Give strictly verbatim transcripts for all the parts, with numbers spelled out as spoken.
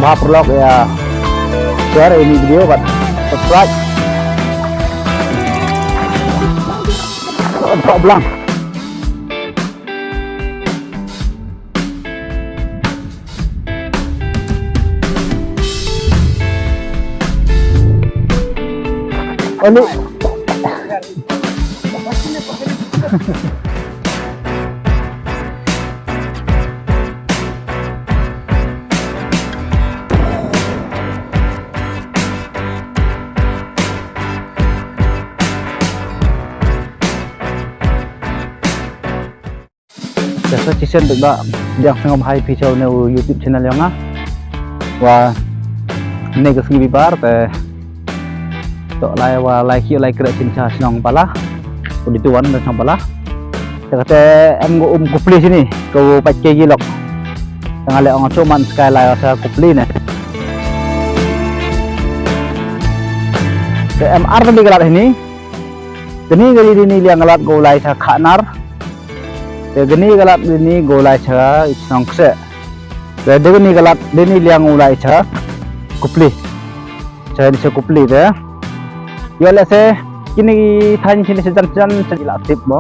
Bha paralok ïa share ïa ine i video bad subscribe. Blang. Oli. Te sa shisien bad ba biang sngewbha ïa phi sha une u YouTube channel jong nga. Wa ne ka sngi bibar te to lai wa lai ki lai kre shin sha shnong Pala. Ku di tuan da shnong Pala. Te kate em go um Kupli sini ko pat ke gilok. Tang ale ong chu man sky lai sa Kupli ne. Te em ar tali galat hini. Tani gali dini liang galat go lai sa Khanar. Te gani galat dini go lai cha Chnong Kseh. Te de gani galat dini liang u lai cha Kupli. Cha ni cha Kupli te. Yo le se kini than kini se jan jan cha la tip mo.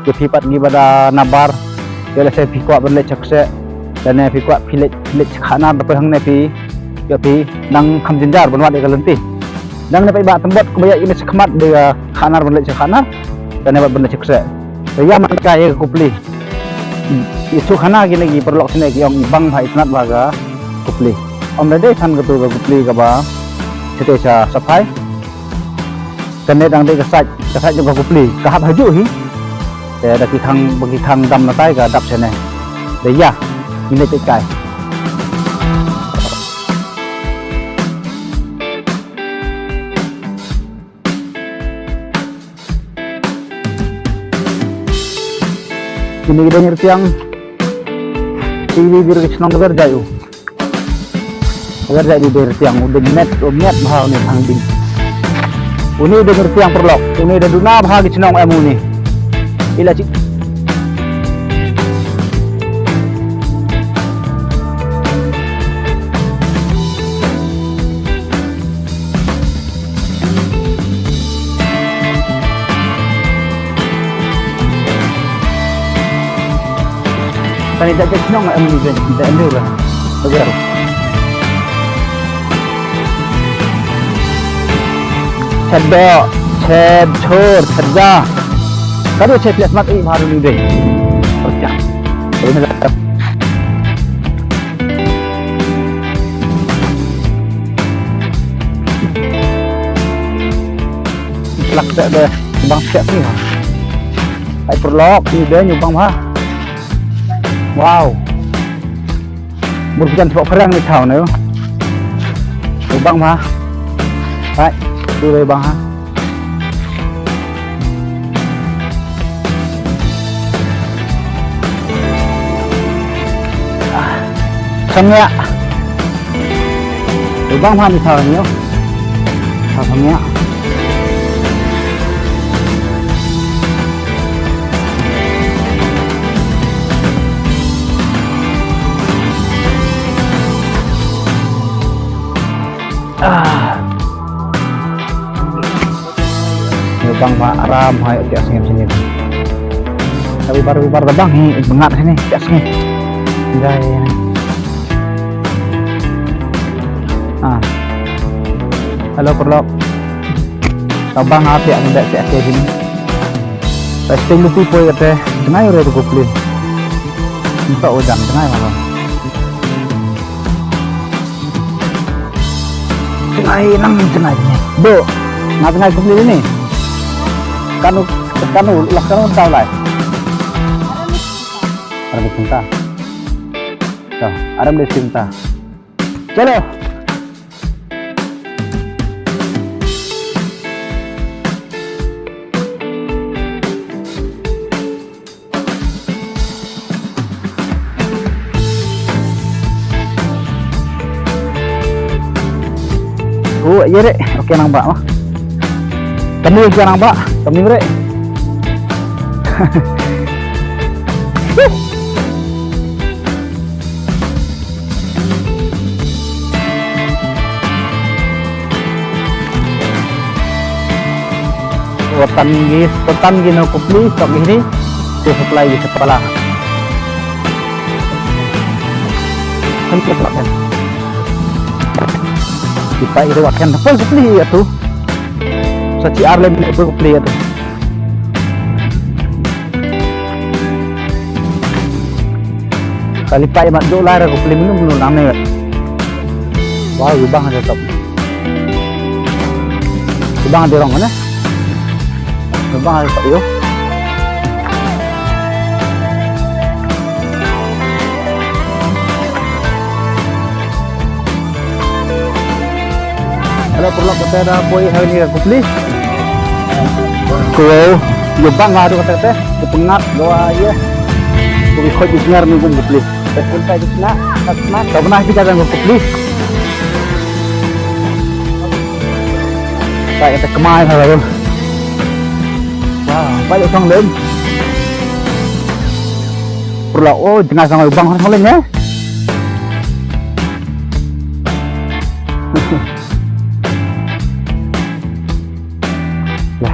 Ke phi pat gi bada nabar. Yo le se phi kwah ban le cha Kseh. Te ne phi kwah phi le phi le cha Khanar da pang ne phi. Yo phi nang kham jinjar ban wat ka lenti. Nang ne phi ba tembot ko ba ya ini cha khmat de Khanar ban le cha Khanar. Te ne bat ban le cha Kseh. Te ïa man ka ïa ka Kupli. I chu khana kine ki paralok sine ki ong i bang bha i tnat bha ka Kupli. Ym da dei than katu ka Kupli kaba chete cha Saphai. Kane dang dei ka sait, ka sait jong ka Kupli. Ka hap hajuh hi. Te da ki khang, ba ki khang dam na tai ka dap sene. Te ïa, ine te kai. Kine ki dang rtiang. Ki bi bir ki chnong ber jai u. Ber jai di ber tiang u dang met u met bha une thang ding. Une dang rtiang paralok. Une da duna bha ki chnong em une. Ila chi. Kani da chet chnong em ni da em ni ra. Agar. Chet do, chet chor, chet ja. Kadu chet ples mat i maru ni dei. Percah. Lak seh deh, bang seh ni ha. Ai paralok ni deh nyubang ha. Wow. Mur jan thok pharang ni thau ne. Nyubang ha. Ai, tu deh bang ha. Sangya. Lubang mah ni thau ni. Thau sangya. Ah. Ïa bang ba aram hai ïa sngem sini. Tapi baru baru bang hi bengat sini ïa sngem. Jai. Ah. Hello paralok. Tabang ap ïa ndak ïa sini. Pasti lupi poi kata. Dengai ore tu Kupli. Minta ujang dengai malam. Tngai nang tngai ni. Do. Nga tngai Kupli ni. Kanu, kanu lah kanu tau lai. Aram de cinta. Tau, aram de cinta. Chalo. Oh, ïa re. Okey nang ba mah. Kami ïa nang ba, kami re. Wa tan gi, wa tan gi na Kupli, tok gi ni. Te supply gi sa Pala. Kan ke tok kan. Kita itu akan apa Kupli ya tu. Sa chi ar lem ni apa Kupli ya tu. Kali pa imat do lar Kupli minum minum nang ne. Wah, lubang ada top. Lubang ada rong ne. Lubang ada top yo. Hello, paralok, kata da poi ha kane ka Kupli. Ko ïa bang ha kata kata, ko pynngap, ko ïa. Ko bi khot di tngar ni kum Kupli. Ka pyntai di tngar, ka tngar. Ka pynah kita ka Kupli. Ka ïa ta kmai ha ka. Wah, ba ïa song lem. Paralok, oh, jngai song bang song lem eh. Lah.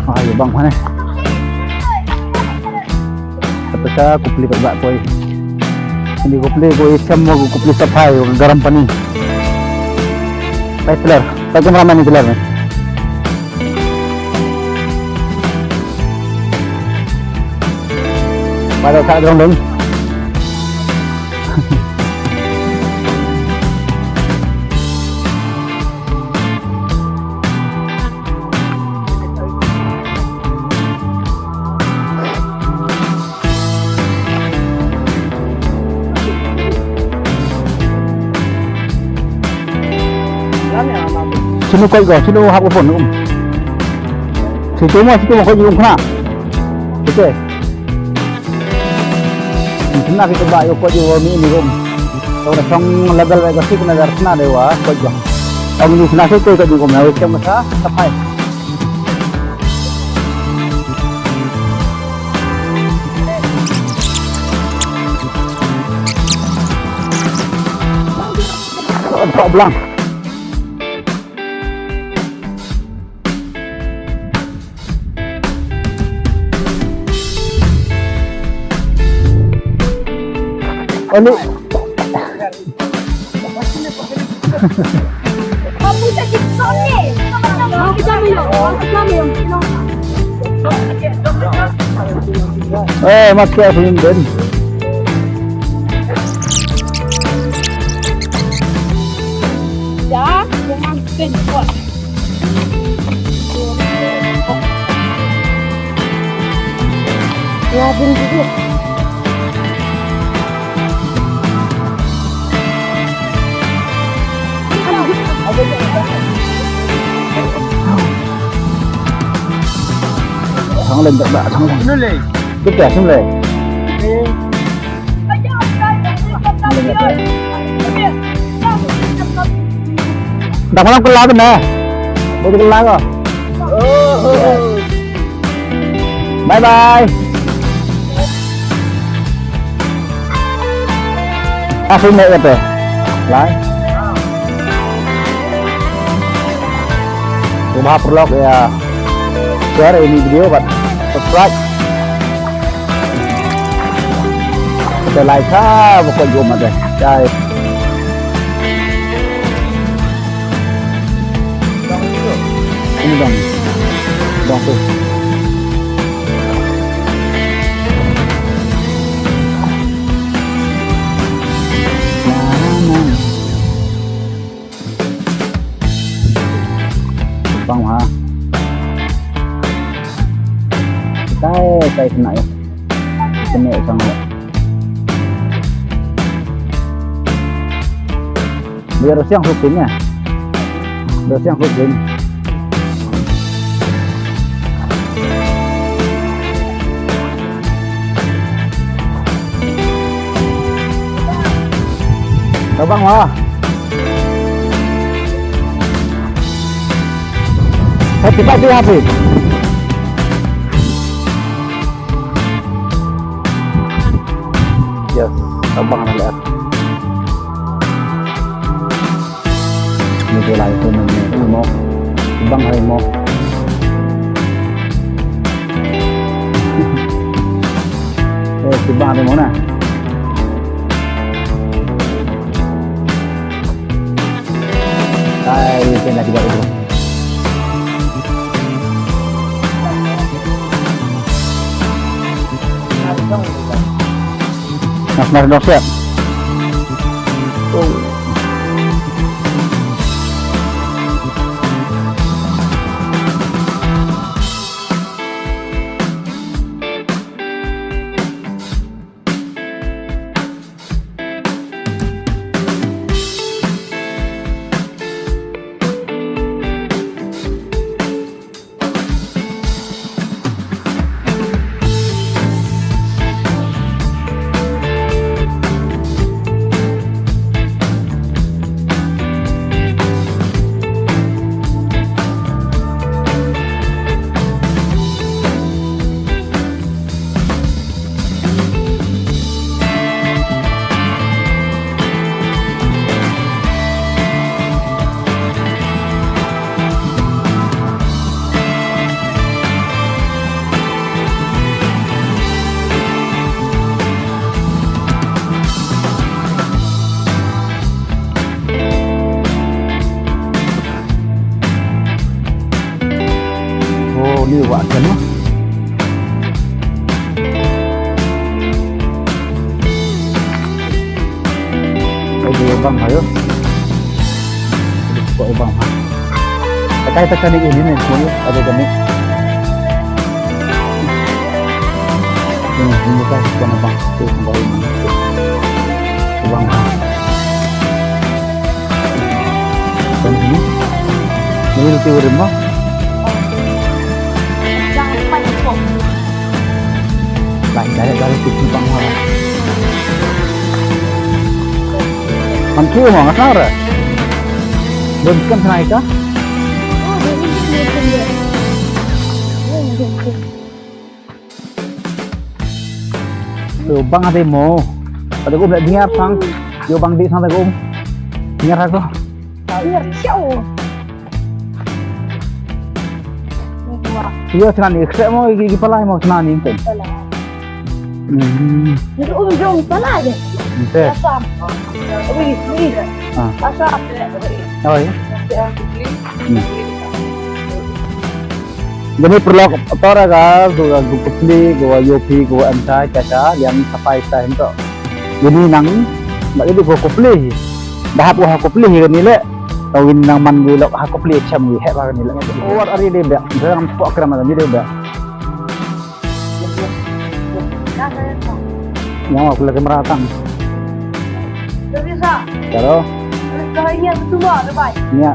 Ah, ïa bang mana? Kata sa Kupli pat ba poi. Ini Kupli poi, siam mo Kupli sa phai garam pani. Pai teler, pai kamera mani teler ni. Pada tak dong dong. Sino koit ko, sino hap ko phone um. Sito mo, sito mo koit um khna. Sito. Sino ki ba yo koit yo mi ni um. To da song level ba ko sik na dar sna de wa koit jong. Ong ni sna sito koit um na wek sa sa pai. Kok blang. Oli. Eh, mat ke aku nyimpen. Ya, jangan ken kuat. Ya, bin dulu. Thang lem tak, thang lem. Sino lei? Kita sino lei? Dang malam kelar tu nah. Boleh kelar kau. Bye bye. Aku naik kata. Lai. Kumba paralok ïa share ïa ini video bad subscribe. Te lai sa ba ko jom ade. Jai. Ini dong. Dong tu. Bang ha. Tai tai kena ya. Kena sang ya. Biar siang rutin ya. Biar siang rutin. Tabang lah. Happy, happy, happy. Yes, tabang na leh. Ni tu lai tu ni mo. Bang hari mo. Eh, si bang hari mo na. Ay, weekend lagi dah itu. Nas mar dong siap. Oh. Oh, ni wah kan. Ai, dia bang ayo. Kok bang ha. Takai takai ni ini ni, semua ada kami. Ini, ini kan bukan abang. Tu kembali ni. Abang ha. Kan sini. Ini lebih rumah. Jangan lupa ikut. Lai, lai, lai, tu simpang ha. Man tu ha, ngasar. Belum kan sana ika? Yo bang ade mo. Pada ko bela dengar sang. Yo bang di sang ko. Dengar aku. Dengar siau. Yo, sana ni, kse mo, gi, gi palai mo, sana ni, enten. Hmm. Ni um jong palai de. Enten. Asam. Ui, ui. Ah. Asam. Oh, ya. Hmm. Jani paralok, to ra ka, to ra ka Kupli, ko wa Yopi, ko wa Emtai, cha cha, liang sapai sa hynto. Jani nang, ba jani ko Kupli. Da hap ko ha Kupli hi kani le. Ka win nang man wi lok ha Kupli chem wi heh ba kani le. Wat ari de ba. Jangan pok kram kani de ba. Yang aku lagi meratang. Terus ah. Terus. Terus kalau ini yang kedua, ada baik. Ini ya.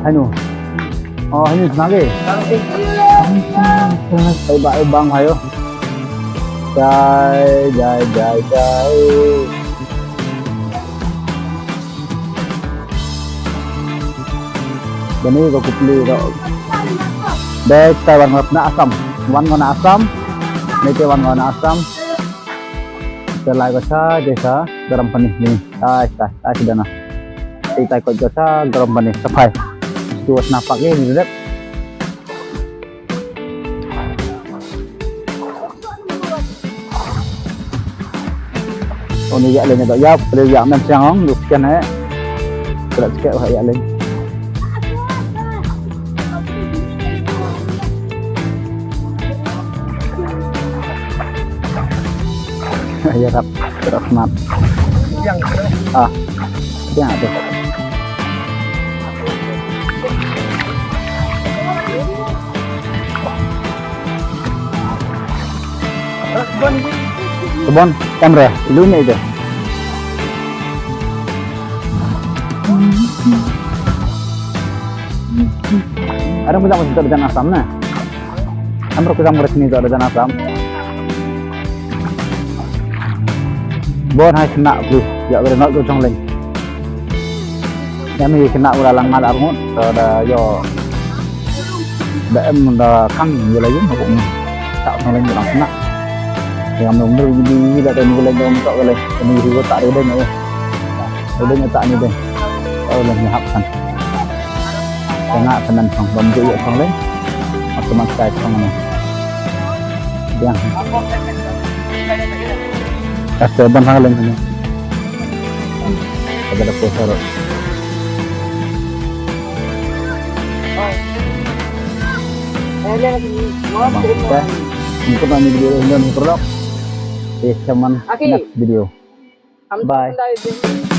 Anu. Oh, ini senang ke? Ubang, ubang, ayo. Jai, jai, jai, jai. Bani ko Kupli ko. Dei, tai wan ngon na Assam. Wan ngon na Assam. Ni te wan ngon na Assam. Te lai ko sa, dei sa, garam pani ni. Tai, tai, tai, sida na. Te tai ko sa, garam pani. Sapai. Tu was napak ni, ni dep. Uni ïa lei ne ba ïap, lei ïa men siang ong, du scan eh. Kala scan ïa lei. Ïa rap, rap mat. Ah. Ïa tu. Bon, kamera, lu ni aja. Ada pun tak masuk tak ada Assam na. Amra ku jam rit ni to da na sam. Bon hai kena plu. Ya bere not ku chong leng. Ya mi kena ula lang mal arngut to da yo. Da em da kang yo la yung ko. Tak chong leng lang kena. Ya mi umur ni ni da ni leng to leng. Ni ru tak ru deng. Ru deng tak ni deng. Oi, lem hap kan. Tengah teman pang bambu ya pang lem. Aku man sai pang ni. Yang. Kasta ban hang lem ni. Ada ada poster. Mangta. Ikut nani video ini ni perlu. Eh, cuman next video. Bye.